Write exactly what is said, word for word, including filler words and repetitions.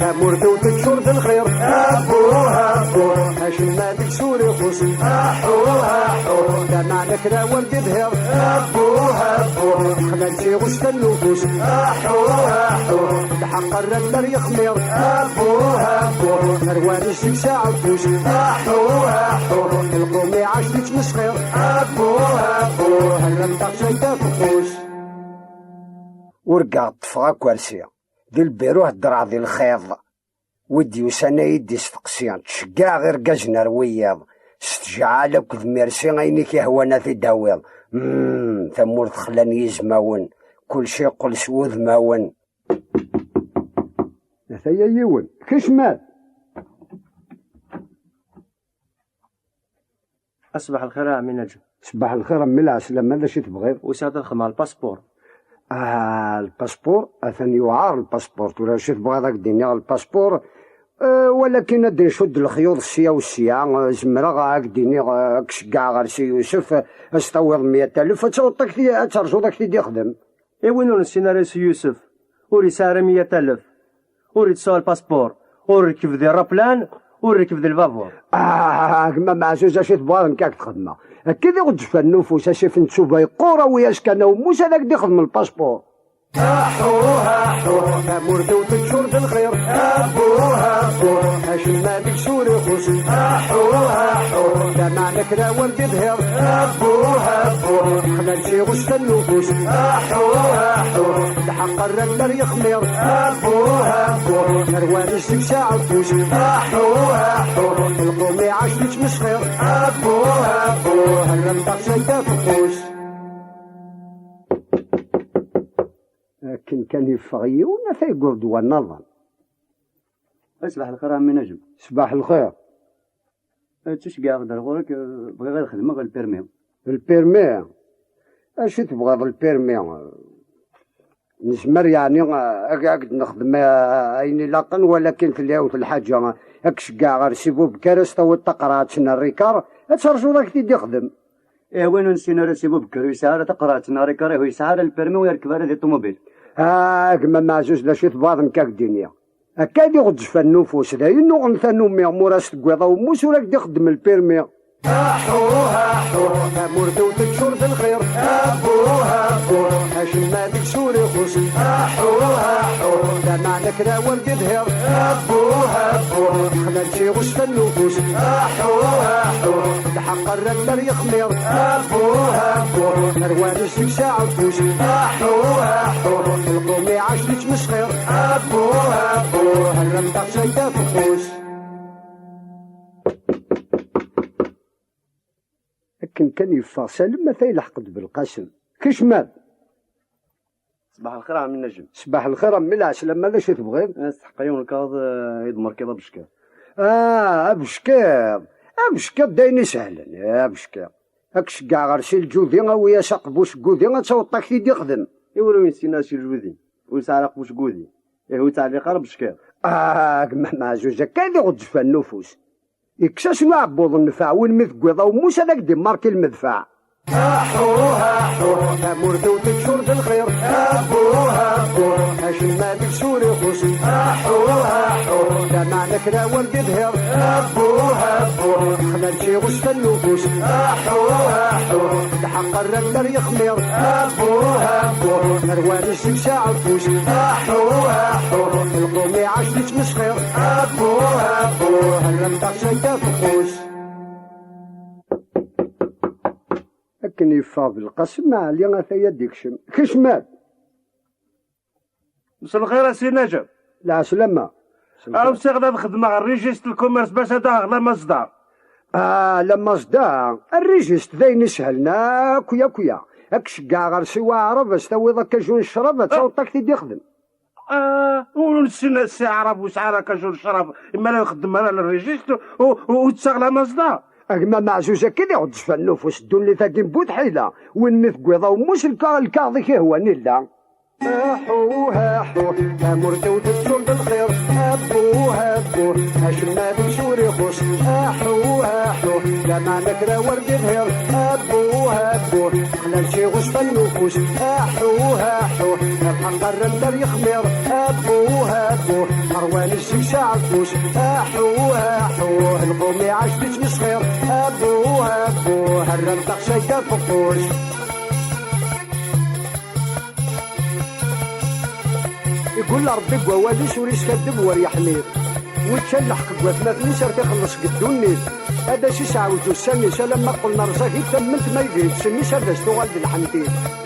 Tamurt-iw teččur d lxir. Abbuh, abbuh. Acemma deg-s ur ixus. Aḥuh, aḥuh. Lameɛna kra ur d-ibhir. Abbuh, abbuh. Xlan-tt iɣuctan n ufus. Aḥuh, aḥuh. Lḥeqq rran-t ar yexmir. Abbuh, abbuh. Rwan-is deg-s aɛebbus. Aḥuh, aḥuh. Lqum iɛac di ttmesxir. Abbuh, abbuh. Rran taɣect d afeqqus. Urgaɣ ṭṭfeɣ akersi. Di lbiru heddreɣ di lxiḍ. Wi d-yusan ad yi-d-isteqsi, ttceggiɛeɣ irgazen ar wiyiḍ. S tjaɛal akked mersi ayen i k-ihwan ad t-id-tawiḍ. Mm, tamurt xlan yizmawen, kulci yeqqel s wudmawen. Ataya yiwen, kecmet! Aṣbaḥ lxir a ɛemmi Naǧem. Ṣbaḥ lxir a mmi lɛeslama, d acu i tebɣiḍ? Usiɣ-d ad xedmeɣ lpaspur. Ah, lpaspur, atan yuɛer lpaspur, tura acu i tebɣiḍ ad k-d-iniɣ lpaspur? Eh, walakin ad d-ncudd lexyuḍ sya u sya, eh, zemreɣ ad k-d-iniɣ, eh, ad k-ceggɛeɣ ɣer Si Yusef, eh, ad s-tawiḍ meyya alef, ad taweḍ ak-t-, ad terjuḍ ad k-t-id-ixdem. I win ur nessin ara Si Yusef, ur yesɛi ara meyya alef, ur yettesɛu lpaspur, ur rekb di ṛṛaplan, ur rekb di lbabur. Ah, gma Meɛzuz, acu i tebɣiḍ nekk ad k-t-xedmeɣ? Akka d iɣeǧǧfan n ufus, asif n ttuba yeqqur, awi-yas kan awemmus ad ak-d-ixdem lpaspur. Aḥuh, aḥuh, tamurt-iw teččur d lxir. Abbuh, abbuh, acemma deg-s ur ixus. Aḥuh, aḥuh, lameɛna kra ur d-ibhir. Abbuh, abbuh, xlan-tt iɣuctan n ufus. Aḥuh, aḥuh, lḥeqq rran-t ar yexmir. Abbuh, abbuh, rwan-is deg-s aɛebbus. Aḥuh, aḥuh, lqum iɛac di ttmesxir. Abbuh, abbuh, rran taɣect d afeqqus. Akken kan yeffeɣ yiwen, ata yewweḍ-d wannaḍen. Ṣbaḥ lxir a ɛemmi Naǧem. Ṣbaḥ lxir. Eh, ttuceggɛeɣ-d ar ɣur-k, eh, bɣiɣ ad xedmeɣ lpirmi. Lpirmi? Acu tebɣiḍ lpirmi? Nezmer yeɛni, eh, ad, ad nexdem, eh, ayen ilaqen, walakin tella yiwet lḥaǧa, ad k-ceggɛeɣ ɣer Si Bubekar, ad s-tawiḍ taqerɛet n rrikar, ad terjuḍ ad k-t-id-ixdem. Ih, win ur nessin ara Si Bubekar, ur yesɛi ara taqerɛet n rrikar, ih, ur yesɛi ara lpirmi, ur yerkeb ara di ṭumubil. Ah, gma Meɛzuz, d acu i tebɣiḍ nekk ad k-d-iniɣ? Akka d iɣeǧǧfan n ufus, d ayen uɣen tanumi, ma ur as-tegwiḍ awemmus ur ak-d-ixeddem lpirmi. Aḥuh, aḥuh, tamurt-iw teččur d lxir. Abbuh, abbuh, acemma deg-s ur ixus. Aḥuh, aḥuh, lameɛna kra ur d-ibhir. Abbuh, abbuh, xlan-tt iɣuctan n ufus. Aḥuh, aḥuh, lḥeqq rran-t ar yexmir. Abbuh, abbuh, rwan-is deg-s aɛebbus. Aḥuh, aḥuh, lqum iɛac di ttmesxir. Abbuh, abbuh, rran taɣect d afeqqus. Akken kan yeffeɣ Salem, ata yelḥeq-d Belqasem. Kecmet! Ṣbaḥ lxir a ɛemmi Naǧem. Ṣbaḥ lxir a mmi lɛeslama, d acu tebɣiḍ? Asteḥqa yiwen lkaɣeḍ, eh, i d-merkiḍ abeckiḍ. Ah, abeckiḍ! Abeckiḍ d ayen isehlen, eh, abeckiḍ. Ad k-ceggɛeɣ ɣer Si Lǧudi, awi-yas aqbuc n wudi, ad taweḍ-ak-t-id-ixdem. I win ur yessin ara Si Lǧudi, ur yesɛi ara aqbuc n wudi, ihi ur yettɛelliq ara abeckiḍ. Ah, gma Meɛzuz, akka d iɣeǧǧfan n ufus. Ikkes-asen uɛebbuḍ nnfeɛ, win mi tegwiḍ awemmus ad ak-d-immarki lmedfeɛ. Aḥuh, aḥuh, tamurt-iw teččur d lxir. Abbuh, abbuh, acemma deg-s ur ixus. Aḥuh, aḥuh, lameɛna kra ur d-ibhir. Abbuh, abbuh, xlan-tt iɣuctan n ufus. Aḥuh, aḥuh, lḥeqq rran-t ar yexmir. Abbuh, abbuh, rwan-is deg-s aɛebbus. Aḥuh, aḥuh, lqum iɛac di ttmesxir. Abbuh, abbuh, rran taɣect d afeqqus. Akken yeffeɣ Belqasem, Ɛli ata-ya d-ikcem. Kecmet! Mselxir a Si Naǧem. Lɛeslama. Aw siɣ ad xedmeɣ rrijist lkumers bac ad aɣeɣ la Mazda. Ah, la Mazda. Rrijist d ayen isehlen akk, akk, ya. Ad k-ceggɛeɣ ɣer Si Waɛrab, ad s-tawiḍ akaju n ccrab, ad taweḍ-ak-t-id-ixdem. Ah, ur nessin Si Aɛrab, ur sɛi ara akaju n ccrab, imi ara ixeddem ara rrijist, u, u, u ttaɣ la Mazda. A gma Meɛzuz, akka i d-iɣeǧǧfan n ufus, ddunit-agi n bu tḥila. Win mi tegwiḍ awemmus, lkaɣ-, lkaɣeḍ i k-ihwan illa. Aḥuh, aḥuh, tamurt-iw teččur d lxir. Abbuh, abbuh, acemma deg-s ur ixus. Aḥuh, aḥuh, lameɛna kra ur d-ibhir. Abbuh, abbuh, Ar ciɣus fannufus, aḥu, aḥu, lḥeqq rran-d ar yexmir, abu, abu, ṛwan zzeg s aɛebbus, aḥu, aḥu, lqum iɛac tettmesxir, abu, abu, rran taxsayt afeqqus. Iggul Ṛebbi deg wawal-is ur iskaddeb wer yeḥnit. Wi ččan lḥeqq deg watmaten-is ar t-ixelleṣ deg ddunit. Ad as-isɛewj ussan-is alamma qqlen rẓagit tamment ma iger iles-nni-s ad as-tuɣal d lḥentit.